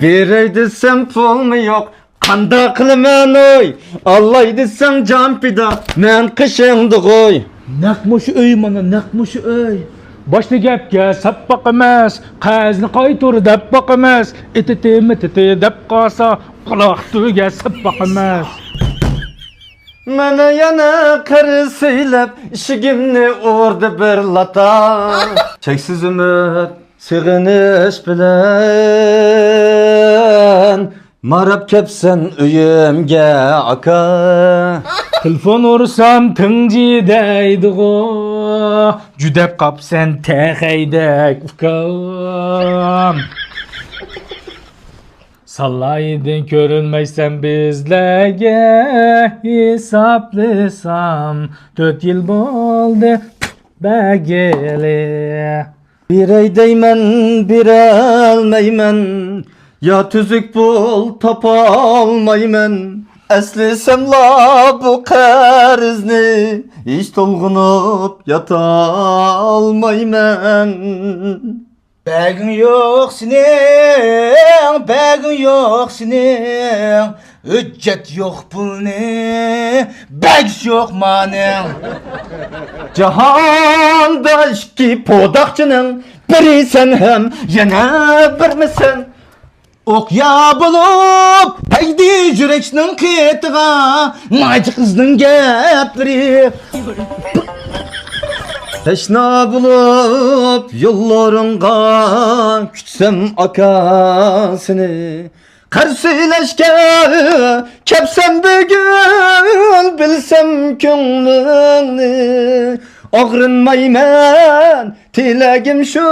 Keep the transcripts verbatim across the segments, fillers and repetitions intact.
بېرەي دېسەم پۇلمۇ يوق، قانداق قىلىمەن ئوي؟ ئالاي دېسەڭ جان پىدا، مەن قېشىڭدىغۇي. نەق مۇشۇ ئۆي مانا، نەق مۇشۇ ئۆي. باشتا گەپكە سەپ باقىمىز، قەرزنى قايتۇر دەپ باقىمىز، ئېتىتى مېتىتى دەپ قالسا، قۇلاق تۈۋىگە سەپ باقىمىز. مانا يەنە قەرز سۆيلەپ، ئىشىكىمنى ئۇردى بىر لاتا. چەكسىز ئۈمىد، سېغىنىش بىلەن ماراپ كەپسەن ئۆيۈمگە، ئاكا. تېلېفون ئۇرسام تىڭجى دەيدىغۇ، جۈدەپ قاپسەن تەخەيدەك، ئۇكام. سالايدىن كۆرۈنمەيسەن بىزلەرگە، ھېسابلىسام تۆت يىل بولدى بەرگىلى. بېرەي دەيمەن، بېرەلمەيمەن، يا تۈزۈك پۇل تاپالمايمەن. ئەسلىسەملا بۇ قەرزنى، ھېچ تولغىنىپ ياتالمايمەن. بەگىڭ يوق سېنىڭ، بەگىڭ يوق سېنىڭ، ھۆججەت يوق پۇلنى، بەگىش يوق مانىڭ. جاھاندا ئىككى پوداقچىنىڭ، بىرى سەن ھەم يەنە بىرمىسەن؟ ئوقيا بولۇپ تەگدى يۈرەكنىڭ قېتىغا، ناجى قىزنىڭ گەپلىرى. تەشنا بولۇپ يوللىرىڭغا كۈتسەم ئاكا سېنى، قەرز سۆيلەشكە كەپسەن بۈگۈن، بىلسەم كۆڭلۈڭنى. ئاغرىنمايمەن، تىلەگىم شۇ،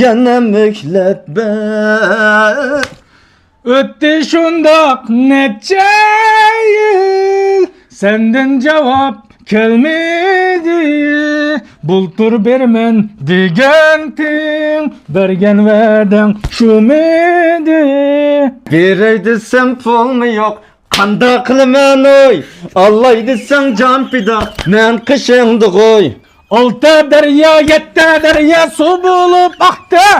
يەنە مۆھلەت بەر. ئۆتتى شۇنداق نەچچە يىل، سەندىن جاۋاب كەلمىدى. بۇلتۇر بېرىمەن دېگەنتىڭ، بەرگەن ۋەدەڭ شۇمىدى؟ بېرەي دېسەم پۇلمۇ يوق، قانداق قىلىمەن ئوي؟ ئالاي دېسەڭ جان پىدا، مەن قېشىڭدىغۇي. ئالتە دەريا، يەتتە دەريا سۇ بولۇپ ئاقتى.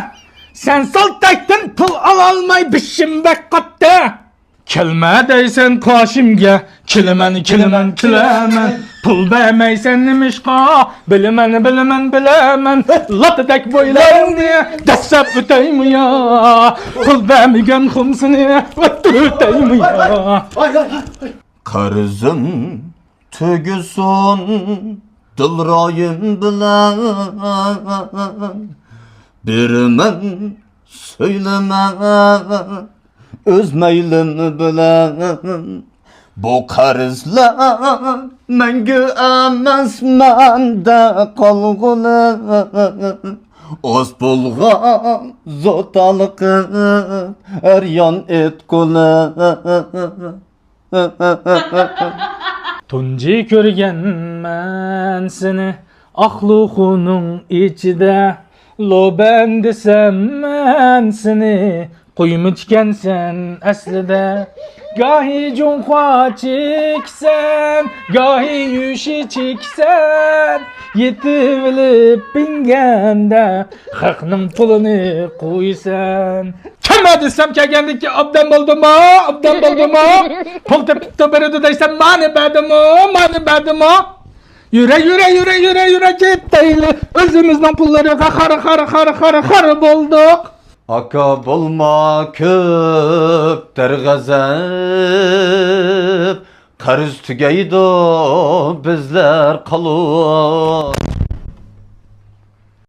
سەن سالتەكتىن پۇل ئالالماي بېشىم بەك قاتتى. كەلمە دەيسەن قاشىمگە، كېلىمەن، كېلىمەن، كېلىمەن. پۇل بەرمەيسەن نېمىشقا؟ بىلىمەن، بىلىمەن، بىلەمەن. لاتىدەك بويلىرىڭنى دەسسەپ ئۆتەيمۇ يا؟ پۇل بەرمىگەن خۇمسىنى ئۆتتۈرۈۋېتەيمۇ يا؟ قەرزىم تۈگىسۇن دىلرايىم بىلەن، بېرىمەن سۆيلىمە ئۆز مەيلىم بىلەن. بۇ قەرزلەر مەڭگۈ ئەمەس مەندە قالغۇلى، ئاز بولغان زوتالىقىم ھەر يان ئېيتقۇلى. تۇنجى كۆرگەنمەن سېنى ئاقلۇقنىڭ ئىچىدە، لوبەن دېسەم مەن سېنى قويمىچىكەنسەن ئەسلىدە. گاھى جۇڭخۇا چېكىسەن، گاھى يۈشى چېكىسەن، يېتىۋېلىپ پىڭگەندە خەقنىڭ پۇلىنى قويىسەن. كەلمە دېسەم كەلگەندىكىن ئوبدان بولدىمۇ؟ ئوبدان بولدىمۇ؟ پۇل تېپىپتۇ بېرىدۇ دەيسەن، مانى بەردىمۇ؟ مانى بەردىمۇ؟ يۈرە، يۈرە، يۈرە، يۈرە، يۈرە كېتەيلى. ئۆزىمىزنىڭ پۇللىرىغا خار، خار، خار، خار، خار بولدۇق. ئاكا بولما كۆپ دەرغەزەپ، قەرز تۈگەيدۇ بىزلەر قالۇپ.